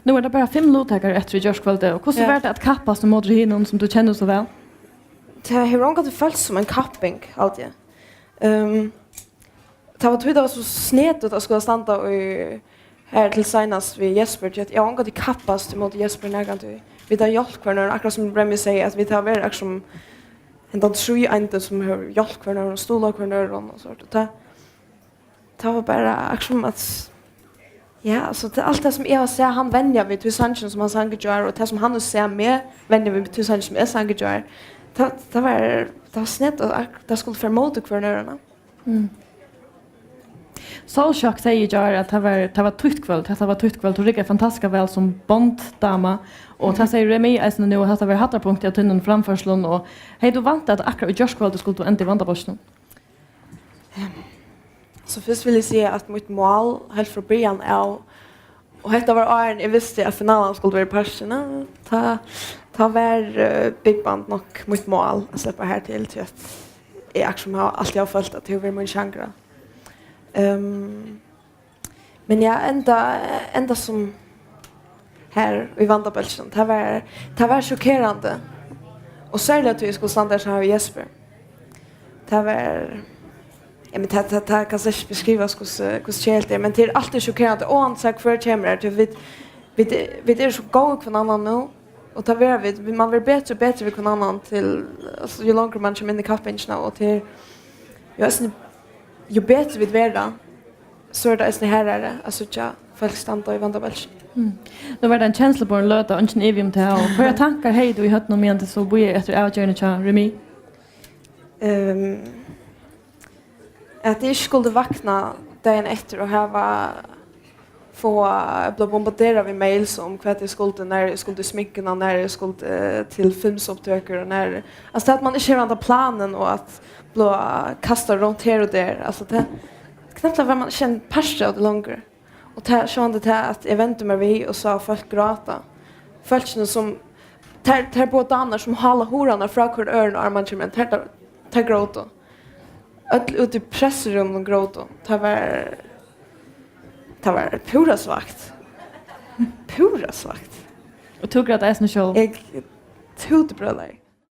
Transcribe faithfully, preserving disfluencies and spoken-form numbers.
Nú er tað bara fimm luttakarar eftir í gjárkvøldið, og hvussu Ja. var tað at kappast móti hinum, sum tú kennir so væl? Tað hevur ongantíð følst sum ein kapping, haldi eg. Ehm, tað var tí, tað var so snedigt at skula standa í, her til seinast við Jesper, tí at eg havi ongantíð kappast ímóti Jesper nakrantíð. Vit hava hjálpt hvørjum øðrum, akkurát sum Remi segði, at vit hava verið akkurát sum hendan tríeindin sum hevur hjálpt hvørjum øðrum og stuðlað hvørjum øðrum og so. Og tað, tað var bara akkurát sum at, ja, altso, tað, alt tað sum eg havi sæð hann venja við tí sangin sum hann sang í gjár, og tað sum hann hevur sæð meg venja við tí sangin sum eg sang í gjár, tað, tað var, tað var snedigt at ak-, tað skuldi fara móti hvørjum øðrum. Mm. Soulshock segði í gjár, at tað var, tað var títt kvøld, at tað var títt kvøld. Tú riggar fantastiskt væl sum Bond-dama. Og tað segði Remi eisini nú, at tað var hæddarpunktið av tínum framførslum. Og hevði tú væntað, at akkurát í gjárkvøldið skuldi tú enda í vandabólkinum? So fyrst vil eg siga, at mítt mál heilt frá byrjan av, og hetta var áðrenn eg visti, at finalan skuldi vera í Parkini, tá, tá var, eh, Big Band nokk mítt mál at sleppa her til, tí at eg akkurát sum havi altíð havt følt, at tað hevur verið mín sjangur. Ehm, men ja, enda, enda sum her í vandabólkinum, tað var, tað var sjokkerandi. Og serliga tí eg skuldi standa her saman við Jesper. Tað var, ja, men tað, tað, tað kann slett ikki beskrivast, hvussu, hvussu keðiligt tað er, men tað er altíð sjokkerandi, óansæð hvør kemur her, tí vit, vit, vit eru so góð við hvønn annan nú, og tað verða vit, vit, man verður betri og betri við hvønn annan til, altso, jú longur man kemur inn í kappingina, og til, jú, eisini, jú betri vit verða, so er tað eisini harðari at síggja fólk standa í vandabólkinum. Mm. Nú var tað ein kensluborin løta, eingin ivi um tað, og hvørjar tankar hevði tú í høvdinum, meðan tú so bíðaði eftir avgerðini hjá Remi? Ehm, at eg ikki skuldi vakna dagin eftir og hava, fáa, blíva bombarderað við mails um hvat eg skuldi, nær eg skuldi í sminkuna, nær eg skuldi, eh, til filmsupptøkur, og nær, altso, at man ikki hevur handa planin, og at blíva kastað runt her og der, altso, tað, knappliga var man ikki ein partur av tí longur. Og tað, sjálvandi tað, at eg vendi mær við og sá fólk gráta. Fólkini sum, tær, tær báðar damurnar sum hála hurðarnar frá hvør øðrum, áðrenn man kemur inn, tær, tær, tær grótu. Øll úti í pressurúminum grótu. Tað var, tað var púra svakt. Púra svakt. Og tú græt eisini sjálv? Eg tútibrølaði.